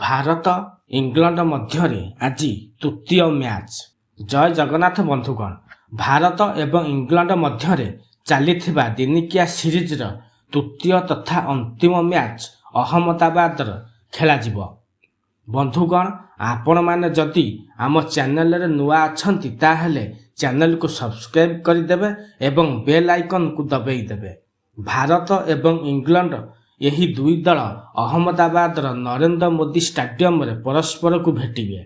Bharat England ମଧ୍ୟରେ ଆଜି ତୃତୀୟ ମ୍ୟାଚ୍। ଜୟ ଜଗନ୍ନାଥ ବନ୍ଧୁଗଣ। ଭାରତ ଏବଂ ଇଂଲଣ୍ଡ ମଧ୍ୟରେ ଚାଲିଥିବା ଦିନିକିଆ ସିରିଜର ତୃତୀୟ ତଥା ଅନ୍ତିମ ମ୍ୟାଚ୍ ଅହମ୍ମଦାବାଦରେ ଖେଳାଯିବ। ବନ୍ଧୁଗଣ, ଆପଣମାନେ ଯଦି ଆମ ଚ୍ୟାନେଲରେ ନୂଆ ଅଛନ୍ତି, ତାହେଲେ ଚ୍ୟାନେଲକୁ ସବସ୍କ୍ରାଇବ୍ କରିଦେବେ ଏବଂ ବେଲ୍ ଆଇକନ୍କୁ ଦବାଇ ଦେବେ। ଭାରତ ଏବଂ ଇଂଲଣ୍ଡ, ଏହି ଦୁଇ ଦଳ ଅହମ୍ମଦାବାଦର ନରେନ୍ଦ୍ର ମୋଦି ଷ୍ଟାଡିୟମରେ ପରସ୍ପରକୁ ଭେଟିବେ।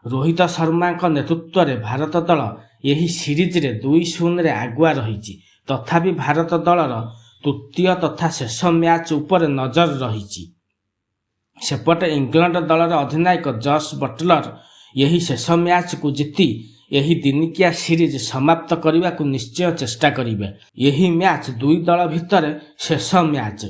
ରୋହିତ ଶର୍ମାଙ୍କ ନେତୃତ୍ୱରେ ଭାରତ ଦଳ ଏହି ସିରିଜରେ 2-0ରେ ଆଗୁଆ ରହିଛି। ତଥାପି ଭାରତ ଦଳର ତୃତୀୟ ତଥା ଶେଷ ମ୍ୟାଚ୍ ଉପରେ ନଜର ରହିଛି। ସେପଟେ ଇଂଲଣ୍ଡ ଦଳର ଅଧିନାୟକ ଜସ୍ ବଟଲର ଏହି ଶେଷ ମ୍ୟାଚକୁ ଜିତି ଏହି ଦିନିକିଆ ସିରିଜ ସମାପ୍ତ କରିବାକୁ ନିଶ୍ଚୟ ଚେଷ୍ଟା କରିବେ। ଏହି ମ୍ୟାଚ୍ ଦୁଇ ଦଳ ଭିତରେ ଶେଷ ମ୍ୟାଚ୍।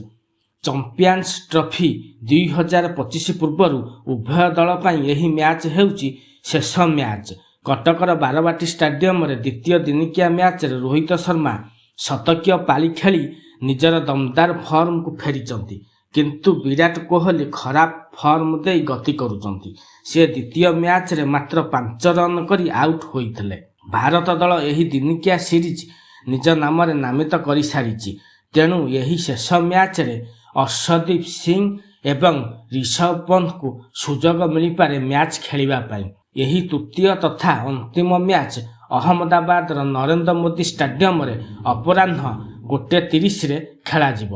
ଚମ୍ପିଆନ୍ସ ଟ୍ରଫି 2025 ପୂର୍ବରୁ ଉଭୟ ଦଳ ପାଇଁ ଏହି ମ୍ୟାଚ୍ ହେଉଛି ଶେଷ ମ୍ୟାଚ୍। କଟକର ବାରବାଟୀ ଷ୍ଟାଡିୟମରେ ଦ୍ୱିତୀୟ ଦିନିକିଆ ମ୍ୟାଚରେ ରୋହିତ ଶର୍ମା ଶତକୀୟ ପାଳି ଖେଳି ନିଜର ଦମଦାର ଫର୍ମକୁ ଫେରିଛନ୍ତି। କିନ୍ତୁ ବିରାଟ କୋହଲି ଖରାପ ଫର୍ମ ଦେଇ ଗତି କରୁଛନ୍ତି। ସେ ଦ୍ୱିତୀୟ ମ୍ୟାଚରେ ମାତ୍ର 5 ରନ୍ କରି ଆଉଟ୍ ହୋଇଥିଲେ। ଭାରତ ଦଳ ଏହି ଦିନିକିଆ ସିରିଜ ନିଜ ନାମରେ ନାମିତ କରିସାରିଛି। ତେଣୁ ଏହି ଶେଷ ମ୍ୟାଚରେ ଅର୍ଶଦୀପ ସିଂ ଏବଂ ରିଷଭ ପନ୍ତଙ୍କୁ ସୁଯୋଗ ମିଳିପାରେ ମ୍ୟାଚ୍ ଖେଳିବା ପାଇଁ। ଏହି ତୃତୀୟ ତଥା ଅନ୍ତିମ ମ୍ୟାଚ୍ ଅହମ୍ମଦାବାଦର ନରେନ୍ଦ୍ର ମୋଦି ଷ୍ଟାଡିୟମରେ ଅପରାହ୍ନ 1:30ରେ ଖେଳାଯିବ।